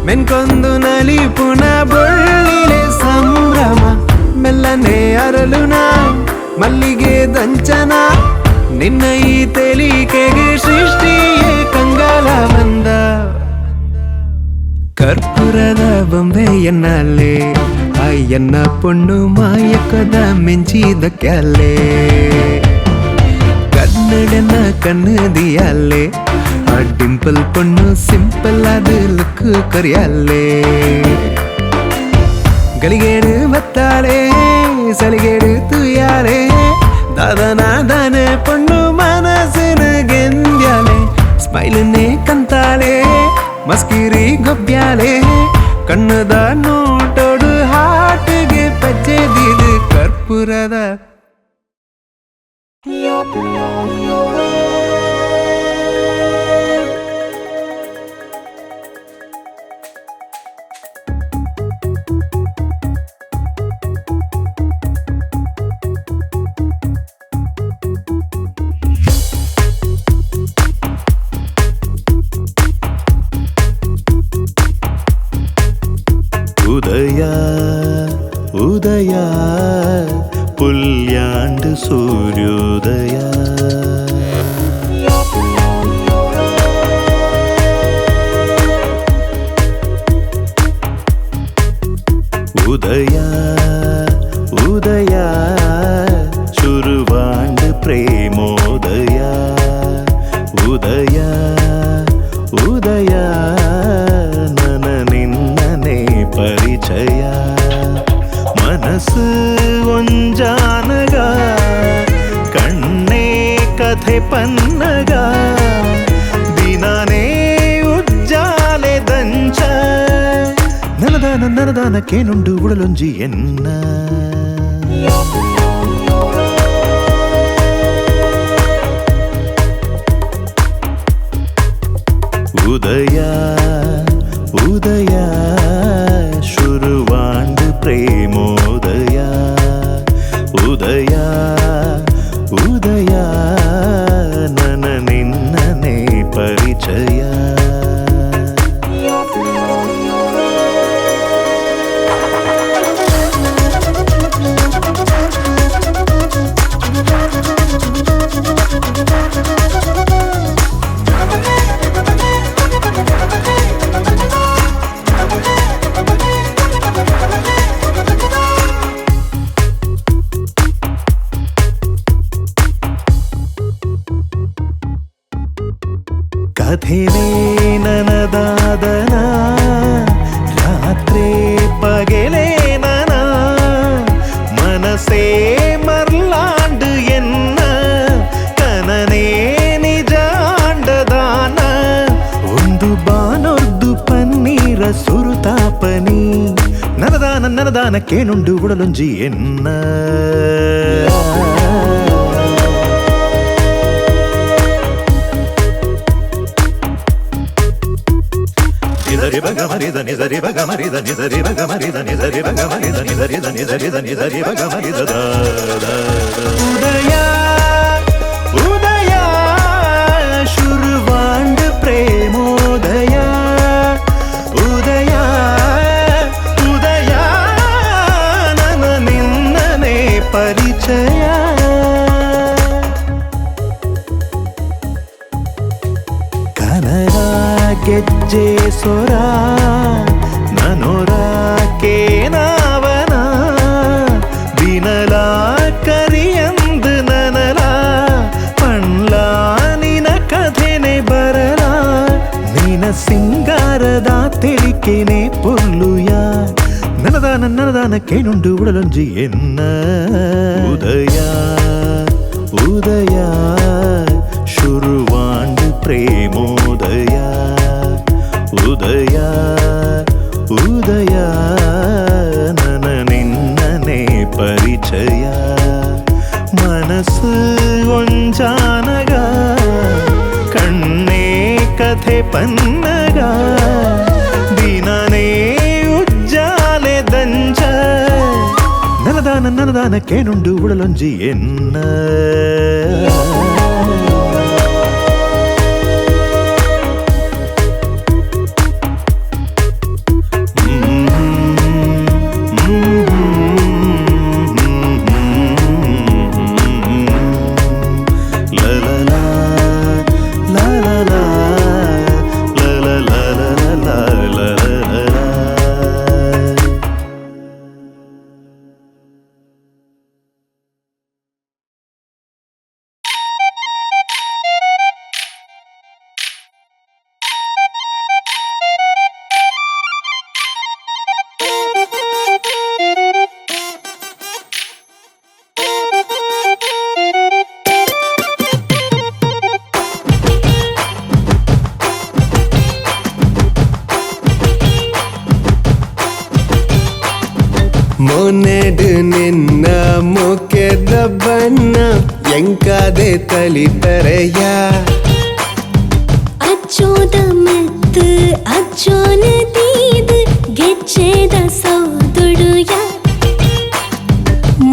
ಮೆನ್ಕೊಂದು ನಲಿಪುನ ಬಳ್ಳಿಲೆ ಸಂಭ್ರಮ ಮೆಲ್ಲನೆ ಅರಳುನ ಮಲ್ಲಿಗೆ ದಂಚನ ನಿನ್ನ ಈ ತೆಲಿಕೆಗೆ ಸೃಷ್ಟಿಯೇ ಕಂಗಾಲ ಬಂದ ಕರ್ಪೂರದ ಬೊಂಬೆ ಎನ್ನಾಲೆ ಆಯನ್ನ ಪೊಣ್ಣು ಮಾಯಕದ ಮಿಂಚಿದ ಕ್ಯಾಲೆ ಕನ್ನಡನ ಕಣ್ಣದಿಯಾಲೆ ಆ ಡಿಂಪಲ್ ಪೊಣ್ಣು ಸಿಂಪಲ್ ಅದು ಲುಕ್ ಕರಿಯಾಲೆ ಗಲಿಗೇಡು ಬತ್ತಾಳೆ ಸಲಿಗೇಡು ತುಯ್ಯಾಲೆ ದಾದನ ದಾನೆ ಪೊಣ್ಣು ಮನಸ್ಸಿನ ಗೆಂದ್ಯಾಲೆ ಸ್ಮೈಲ್ನೇ ಕಂತಾಲೆ ಮಸ್ಕಿರಿ ಗೊಬ್ಬ್ಯಾಲೆ ಕಣ್ಣದ ನೋಟೋಡು ಹಾಟಿಗೆ ಪಚ್ಚೆದಿದು ಕರ್ಪೂರದ. ಉದಯ ಉದಯ ಪುಲ್ಯಾಂಡ್ ಸೂರ್ಯೋದಯ. ಉದಯ ಉದಯ ಶುರುವಾಂಡ್ ಪ್ರೇಮೋದಯ. ಉದಯ ಉದಯ ನನ ನಿನ್ನನೆ ಪರಿಚಯ. ಮನಸ್ಸು ಒಂಜಾನಗ ಕಣ್ಣೇ ಕಥೆ ಪನ್ನಗ ದಿನನೇ ಉಜ್ಜಾಲೆ ದಂಚ. ನನದಾನ ನನದಾನ ಕೇನುಂಡು ಉಡಲೊಂಜಿ ಎನ್ನ. ಉದಯ ಉದಯ ಶುರುವಾಂಡ್ ಪ್ರೇಮೋದಯ. ಉದಯ ಉದಯ ನನ ನಿನ್ನನೆ ಪರಿಚಯ. ಕಥೆನೇ ನನದಾದನ ರಾತ್ರಿ ಪಗೆಲೇ ನನ ಮನಸೇ ಮರ್ಲಾಂಡು ಎನ್ನ ಕನನೇ ನಿಜಾಂಡದಾನ. ಒಂದು ಬಾನೊರ್ದು ಪನ್ನೀರ ಸುರುತಾಪನಿ ನನದಾನ ನನದಾನ ಕೇನುಂಡು ಉಡಲೊಂಜಿ ಎನ್ನ. ನಿಸರಿ ಬಗ ಮರಿದ ನಿಸರಿ ಬಗ ಮರಿದ ನಿಸರಿ ಬಗ ಮರಿದ ನಿಸರಿ ಬಗ ಮರಿದ ನಿಸರಿ ನಿಸರಿ ನಿಸರಿ ಬಗ ಮರಿದ. ಉದಯ ಉದಯ ಶುರುವಾಂಡ್ ಪ್ರೇಮೋದಯ. ಉದಯ ಉದಯ ನನ ನಿನ್ನನೆ ಪರಿಚಯ. ಕನರ ಗೆಜ್ಜೆ ಸೊರ ನನೊರ ಕೇನಾವನ ದಿನಲ ಕರಿಯಂದು ನನಲ ಪಣ್ಲ ನಿನ ಕಥೆನೆ ಬರಲ. ನಿನ ಸಿಂಗಾರದ ತೆಲಿಕೆನೆ ಪೊರ್ಲುಯ ನನದಾನ ನನದಾನ ಕೇನುಂಡು ಉಡಲೊಂಜಿ ಎನ್ನ. ಉದಯ ಉದಯ ಶುರುವಾಂಡ್ ಪ್ರೇಮೋದಯ. ಉದಯ ಉದಯ ನನ ನಿನ್ನನೆ ಪರಿಚಯ. ಮನಸ್ಸು ಒಂಜಾನಗ ಕಣ್ಣೇ ಕಥೆ ಪನ್ನಗ ದಿನನೇ ಉಜ್ಜಾಲೆ ದಂಚ. ನನದಾನ ನನದಾನ ಕೇನುಂಡು ಉಡಲೊಂಜಿ ಎನ್ನ. ಮೋನೆಡು ನಿನ್ನ ಮುಖದ ಬಣ್ಣ ಎಂಕಾದೆ ತಲಿಪರೆಯ. ಅಚ್ಚೋದ ಮೆತ್ತು ಅಚ್ಚೋನ ತೀದು ಗೆಚ್ಚೆದ ಸೌದುಡುಯ.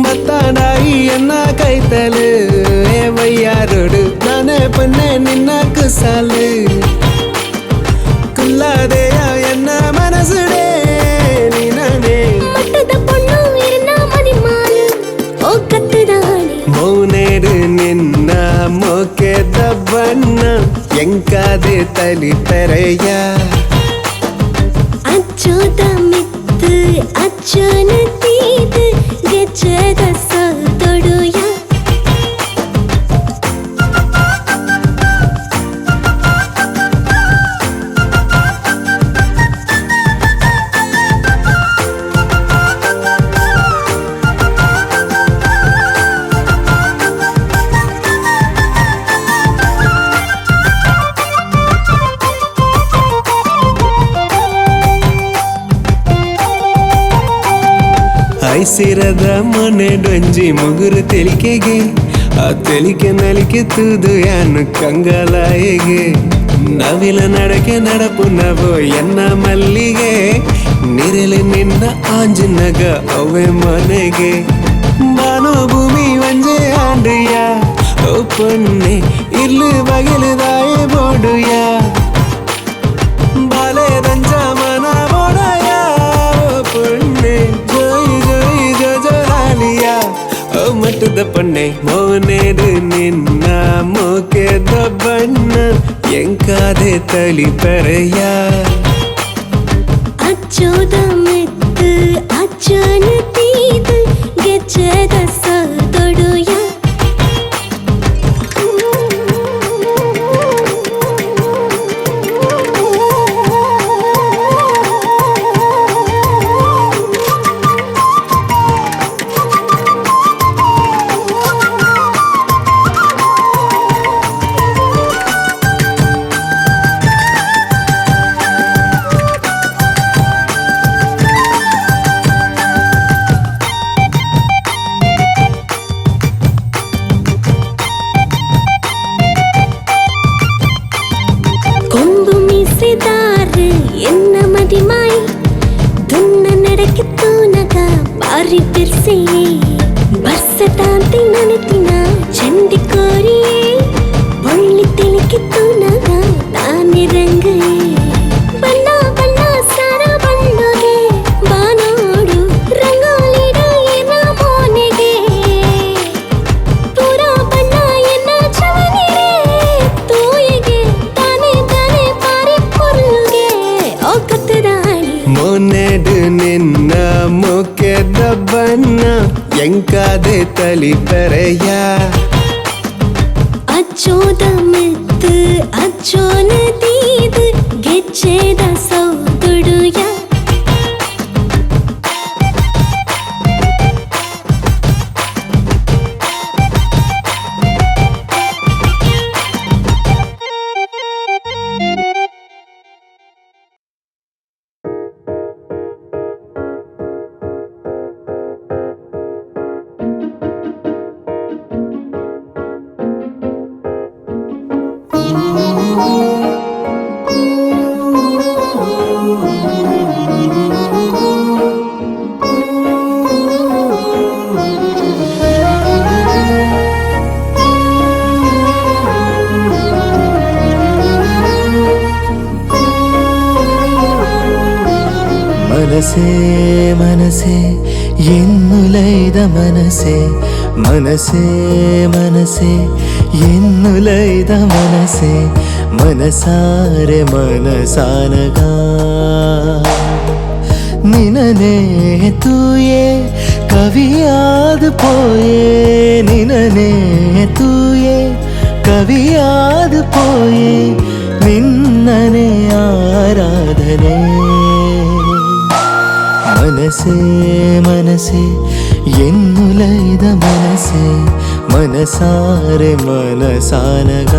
ಮತ್ತಾಡಾಯಿ ಎನ್ನ ಕೈತಲು ವಯ್ಯಾರೋಡು ನಾನೇ ಪನ್ನೆ ನಿನ್ನ ಕುಸಾಲು. ಕುಲ್ಲಾದೆಯ ಎನ್ನ ಮನಸುಡೇ ನಿನ್ನ ಬಣ್ಣ ಎಂಕಾದೆ ತಲಿ ಪೆರೆಯ ಅಚ್ಚೋದ ಮಿತ್ತು ಅಚ್ಚನ ತೀದು ಗೆಚ್ಚದ ಸೊದೊಡುಯ. ಐಸಿರದ ಮನೆ ಡೊಂಜಿ ಮುಗುರು ತೆಲಿಕೆಗೆ ಆ ತೆಲಿಕೆ ನಲಿಕೆ ತೂದು ಯಾನು ಕಂಗಲಾಯಿಗೆ ನವಿಲ ನಡಕೆ ನಡಪು ನವೋ ಎನ್ನ ಮಲ್ಲಿಗೆ ನಿರಲು ನಿನ್ನ ಆಂಜನಗ ಅವೇ ಮನೆಗೆ ಬಾನೋ ಭೂಮಿ ಒಂಜೆ ಆಂಡುಯ ಓ ಪೊನ್ನೆ ಇರ್ಲು ಬಗೆಲುದಾಯೆ ಬೋಡುಯ ಬಾಲೆ ದಂಜ ಮನ ಬೋಡಯ ಓ ಪೊನ್ನೆ ಜೋಯ್ ಜೋಯ್ ಜೋ ಜೋಲಾಲಿಯ ಓ ಮಟ್ಟದ ಪೊನ್ನೆ ಮೋನೇಡು ನಿನ್ನ ಮೋಕೆದ ಬಣ್ಣ ಎಂಕಾದೆ ತಲಿ ಪೆರೆಯ ಅಚ್ಚೋದ ಮಿತ್ತು ಅಚ್ಚನ ತೀದು ಗೆಚ್ಚದ ಸೊದೊಡುಯ. ಕೊಂಬು ಮೀಸೆದಾರು ಎನ್ನ ಮದಿಮಾಯಿ ದುನ್ನ ನಡಕ್ಕೆ ತೂನಗ ಬಾರಿ ಬಿರ್ಸೆಯೇ ಬರ್ಸತಾಂತಿ ನನತಿನ ಚಂಡಿ ಕೋರಿಯೇ ಬೊಳ್ಳಿ ತೆಲಿಕೆ ತೂನಗ ತಾನೆ ರಂಗಯೇ ಬಣ್ಣ ಬಣ್ಣ ಸಾರ ಬಣ್ಣಗೆ ಬಾನೋಡು ರಂಗೋಲಿಡ ಎನ್ನ ಮೋನೆಗೆ ಪೂರ ಬಣ್ಣ ಎನ್ನ ಚವನಿರೆ ತೂಯಿಗೆ ತಾನೆ ತಾನೆ ಪಾರಿ ಪೊರ್ಲುಗೆ ಓ ಕತ್ತದಾಣಿ ಮೋನೆಡು ನಿನ್ನ ಮೋಕೆದ ಬಣ್ಣ ಎಂಕಾದೆ ತಲಿ ಪೆರೆಯ ಅಚ್ಚೋದ ಮಿತ್ತು ಅಚ್ಚೋನ ತೀದು ಗೆಚ್ಚೆದ ಸೌದುಡುಯ. ಮನಸೇ ಮನಸೇ ಎನ್ನುಲೈದ ಮನಸೇ ಮನಸೇ ಮನಸೇ ಎನ್ನುಲೈದ ಮನಸೇ ಮನಸಾರೆ ಮನಸಾನಗ ನಿನನೇ ತೂಯೇ ಕವಿಯಾದ ಪೋಯೇ ನಿನನೇ ತೂಯೇ ಕವಿಯಾದ ಪೋಯೇ ನಿನ್ನನೆ ಆರಾಧನೆ ಮನಸೇ ಮನಸೇ ಎನ್ನುಲೈದ ಮನಸೇ ಮನಸಾರೆ ಮನಸಾನಗ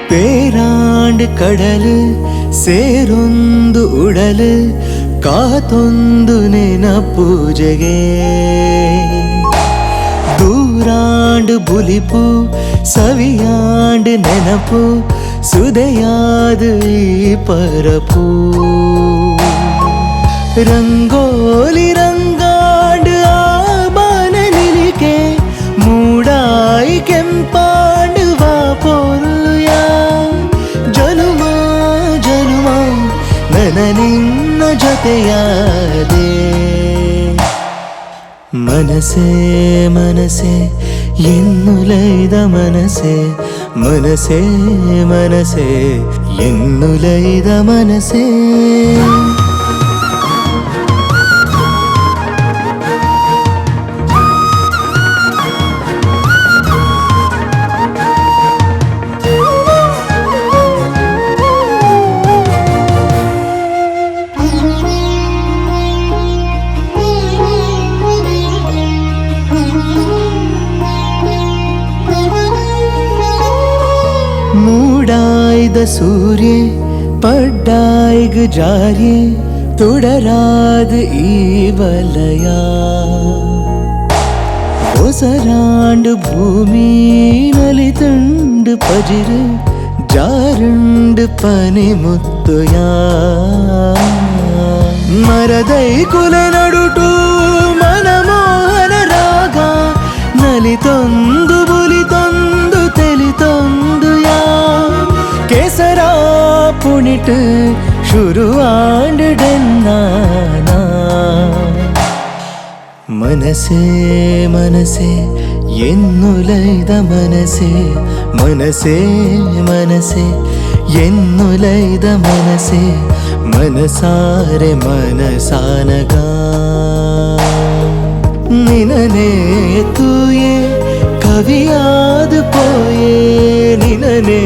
പേരാണ്ട് കടല് ಸೇರೊಂದು ಉಡಲು ಕಾತೊಂದು ನಿನ ಪೂಜೆಗೆ ದೂರಾಂಡು ಬುಲಿಪು ಸವಿಯಾಂಡು ನೆನಪು ಸುದೆಯಾದ ಈ ಪರಪು. ರಂಗೋಲಿ ರಂಗಾಂಡ್ ಆ ಬಾನಲಿಕೆ ಮೂಡಾಯಿ ಕೆಂಪಾಂಡ್ ವಾ ಪೊರ್ಲುಯ ಜನುಮ ಜನುಮ ನನ ನಿನ್ನ ಜೊತೆಯಾದೆ. ಮನಸೇ ಮನಸೇ ಎನ್ನುಲೈದ ಮನಸೇ ಮನಸೇ ಮನಸೇ ಎನ್ನುಲೈದ ಮನಸೇ. ಮೂಡಾಯ್ದ ಸೂರ್ಯ ಪಡ್ಡಾಯ್ಗ ಜಾರ್ಯೆ ತುಡರಾದ ಈ ವಲಯ ಒಸರಾಂಡು ಭೂಮಿ ನಲಿತುಂಡು ಪಜಿರು ಜಾರುಂಡು ಪನಿ ಮುತ್ತುಯ ಮರದೈ ಕುಲ ನಡುಟು ಮನಮೋಹನ ರಾಗ ನಲಿತೊಂದು ಬುಲಿತೊಂದು ತೆಲಿತೊಂದು ಯಾ ಕೇಸರ ಪುಣಿಟ್ ಶುರುವಾಂಡುಡೆನ್ನಾನ. ಮನಸೇ ಮನಸೇ ಎನ್ನುಲೈದ ಮನಸೇ ಮನಸೇ ಮನಸೇ ಎನ್ನುಲೈದ ಮನಸೇ ಮನಸಾರೆ ಮನಸಾನಗ ನಿನನೇ ತೂಯೆ ಕವಿಯಾದ ಪೋಯೆ ನಿನನೇ